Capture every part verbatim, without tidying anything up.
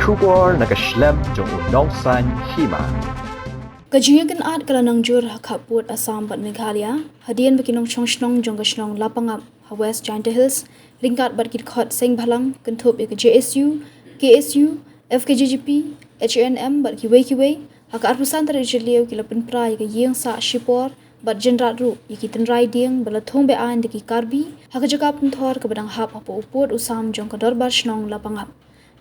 Khubor na ka shlem jong u Nongsaiñ Hima. Ka jingïakynad ka la nang jur ha khappud Assam bad Meghalaya, hadien ba ki nongshong shnong jong ka shnong Lapangap ha West Jaintia Hills, ryngkat bad ki dkhot Seng Bhalang, kynthup ïa ka J S U, K S U, F K J G P, H A N M bad kiwei kiwei, ha ka arphew san tarik Jylliew ki la pynpra ïa ka ïing sah shipor bad jynrat ruh ïa ki tynrai dieng ba la thung be-aiñ da ki Karbi ha ka jaka pynthor kaba dang hap hapoh u pud u sam jong ka dorbar shnong Lapangap.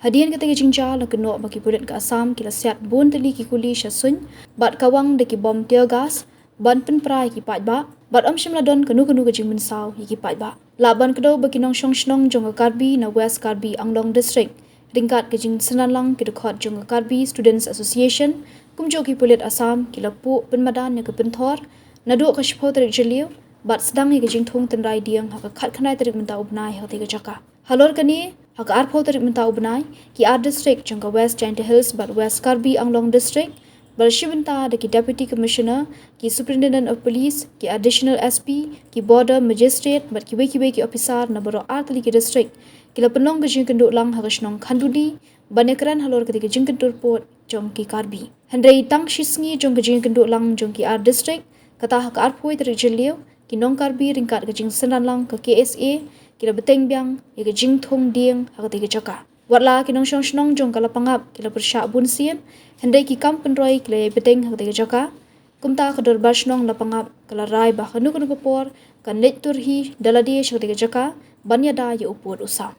Hadien kata ka jingjia la kynnoh ba ki pulit ka Assam ki la siat bun tylli ki kuli sha suiñ bad kawang da ki bom tear gas ban pynpra ïa ki paidbah, bad ym shym la don kano kano ka jingmynsaw ïa ki paidbah. Lah ban kdew ba ki nongshong shnong jong ka Karbi na West Karbi Anglong District, ryngkat ka jingsynran lang ki dkhot jong ka Karbi Students Association, kumjuh ki pulit Assam ki la puh pynmadan ïa ka pynthor naduh ka shiphew tarik Jylliew, bad sdang ïa ka jingthung tynrai dieng ha ka khatkhyndai tarik mynta u bnai ha katei ka jaka. Halor kane, ha ka arphew tarik mynta u bnai, ki ar district jong ka West Jaintia Hills bad West Karbi Anglong District, ba la shim bynta da ki Deputy Commissioner, ki Superintendent of Police, ki Additional S P, ki Border Magistrate bad kiwei kiwei ki ophisar na baroh ar tylli ki district, ki la pynlong ka jingïakynduh lang ha ka shnong Khanduli ban ïakren halor katei ka jingkyntur pud jong ki Karbi. Hynrei tang shi sngi jong ka jingïakynduh lang jong ki ar district, kata ha ka arphew tarik Jylliew, ki nong Karbi ryngkat ka jingsynran lang ka K S A ki la bteng biang ïa ka jingthung dieng ha katei ka jaka. Watla ki nongshong shnong jong ka Lapangap ki la pyrshah bun sien, hynrei ki kam pynroi ki la ïai bteng ha katei ka jaka. Kumta ka dorbar shnong Lapangap ka la rai ba ha kano kano ka por kan leit tur hi da lade sha katei ka jaka ban ïada ïa u pud u sam.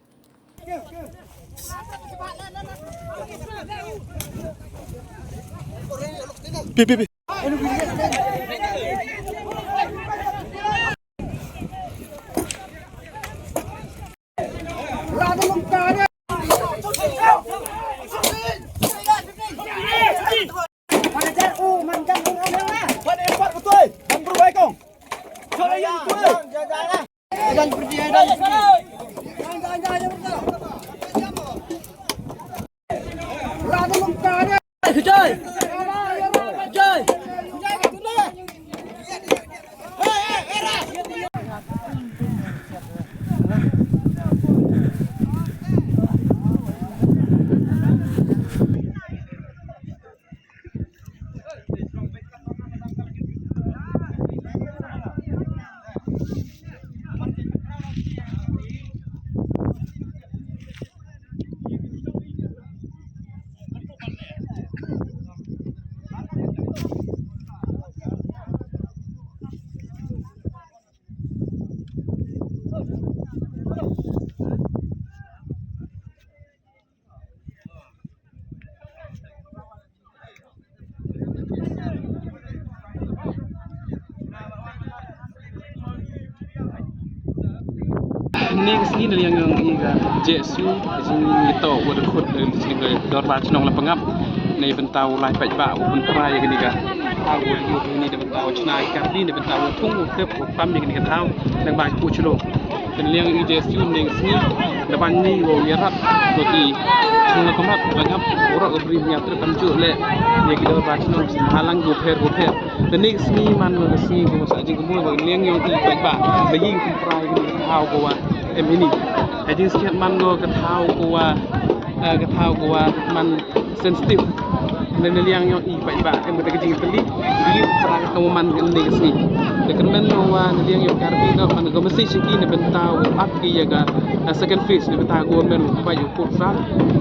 Kane ka sngi na liang jong i ka J S U, ka jingïatoh wa da khot, eh, ka dorbar shnong Lapangap na bynta u lai paidbah u pynpra ïa kane ka, ah, u ïoh kane na bynta u chna ïa ka, na bynta u thung u thep u pam ïa kane ka thaw, nang ba ku chlo. Te na liang i J S U mynne ka sngi da ban ni wa u ïarap wa ki shnong Lapangap, Lapangap, waroh ka bri, ïa trep kamjooh leh ïa ki dorbar shnong sha ki bhalang bapher bapher. Te mynne ka sngi man ka sngi kaba sah jingkyrmen wa na liang yong i paidbah ba ïing pynpra ïa ka thaw kawa em ini. Ka jingskhem man ka thaw kawa, eh, ka thaw kawa man sensitive. Na liang yong i paidbah em kata ka jingtylli, i para ka man ka ni ka sngi. Te kyrmen wa na liang yong Karbi ka man ka message ki na bynta u ap ki ïa ka, eh, second phase na bynta government u pai u put sa.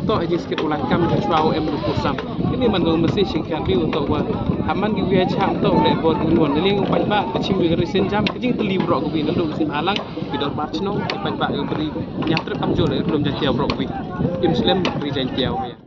To i jingskhem u la kam ka chwa u em u put sa. Kini man ka message ki Karbi u to wa ha man ki wi cha to le bor ki won na liang u paidbah ka chim wi ka risen jam ka jingtylli bro ka wi na lu sin alang ki dorbar shnong ki paidbah u bri nya trep kamjooh le lum Jaintia bro ka wi. Im slem ri Jaintia wi.